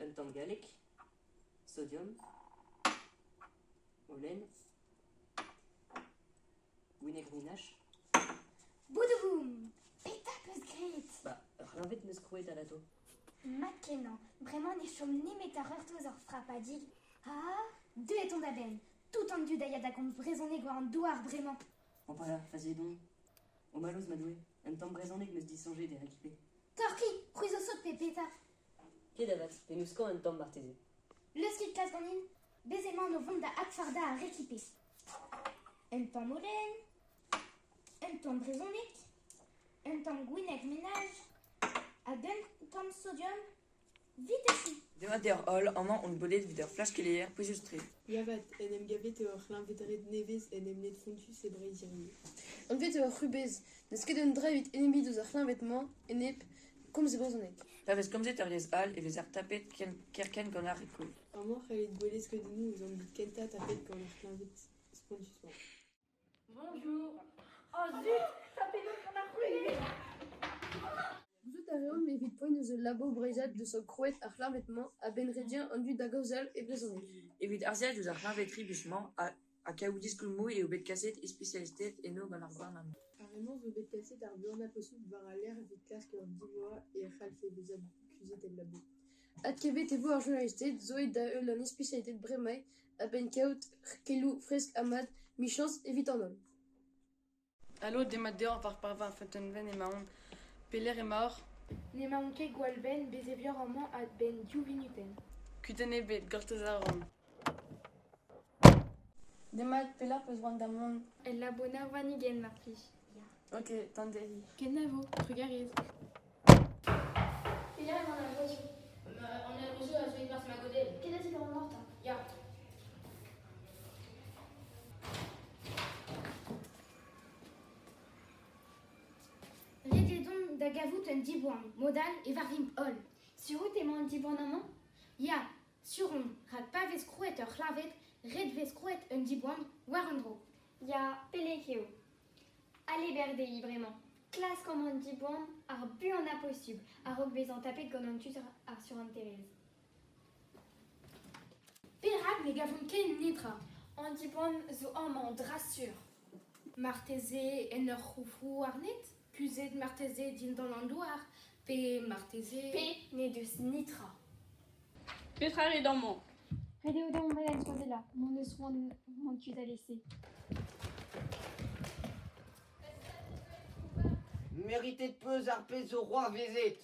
Un tamm galleg, sodium, holen, gwinêgr-minaj. Boudouboum! Petra 'peus graet? Ba, ur c'hleñved 'm eus krouet alato. Mat-kenañ, bremañ ne chom nemet ar c'hortoz ur frapadig. Ha deuet on da benn. Tout an dud a ya da gomz brezhoneg war an douar bremañ. Hopa, faziet on. O mallozh ma Doue, un tamm brezhoneg 'm eus disoñjet e rekipe. Torki, c'hwi zo sot pe petra? Ket avat, penaos skañv un tamm marteze. Leuskit klask ganin. Bez' emaon o vont da adfardañ ar rekipe. Un tamm holen, un tamm brezhoneg, un tamm gwineg menaj hag un tamm sodium vit echu. Demat deoc'h holl, amañ on bodet evit ur flash-keleier pouezus-tre. Ya 'vat, en em gavet eo ur c'hleñved-red nevez en em led fonnus e Breizh hiziv. Anvet eo ar c'hrubez. N'eus ket un dra evit enebiñ diouzh ar c'hleñved-mañ, enep, komz e brezhoneg. Pa vez komzet ur yezh all e vezer tapet kerkent gant ar re kozh. Amañ c'hallit gwelet skeudennoù eus an dud kentañ tapet gant ar c'hleñved spontus-mañ. Bonjour. Oh zut, tapet on gant ar c'hwezh. Gouzout a reomp evit poent eus ul labour breizhat deus ur krouet ar c'hleñved-mañ a-benn rediañ an dud da gaozeal e brezhoneg. Evit arzel diouzh ar c'hleñved ribus-mañ ha kaout diskoulmoù eo bet kaset ispisialisted eno gant ar gouarnamant. Ar re-mañ zo bet kaset ar buanañ posupl war al lec'h evit klask ur divoa e c'hallfe bezañ kuzhet el labo. Adkavet e vo ar journalisted zo aet da heul an ispisialited bremaik a-benn kaout keloù fresk ha mat, 'michañs evit an holl. Alo, demat deoc'h war parva ar Feunteun-Wenn emaon. Pelec'h emaoc'h? N'emaon ket gwall benn, bez' e vioc'h amañ a-benn div vunutenn. Kudenn ebet, gortoz a ran. Demat, pelec'h 'peus c'hoant da mont? El laboner warn-ugent, mar plij. Ok, tan dezhi. Kenavo, trugarez. Pelec'h emañ an alc'hwezioù? An alc'hwezioù a zo e-barzh ma godell. Ket a zigor an nor 'ta. Ya. Ret eo dont da gavout un diboan, mod all e varvimp holl. Sur out emañ an diboan amañ? Ya, sur on, rak pa vez krouet ur c'hleñved, ret 'vez krouet un diboan war un dro. Ya, pelec'h eo? Ale berr dezhi bremañ. Klask amañ an diboan ar buanañ posubl a-raok bezañ tapet gant an tud ar suranterezh. Perak ne gavont ket netra? An diboan zo amañ, dra sur. Marteze en ur c'houfroù arnet? Kuzhet marteze dindan an douar? Pe marteze... Pe n'he deus netra. Petra rit amañ? Ret eo deomp mont en skoazellañ, m'hon eus c'hoant mont kuit alese. Meritet 'peus ar pezh zo c'hoarvezet.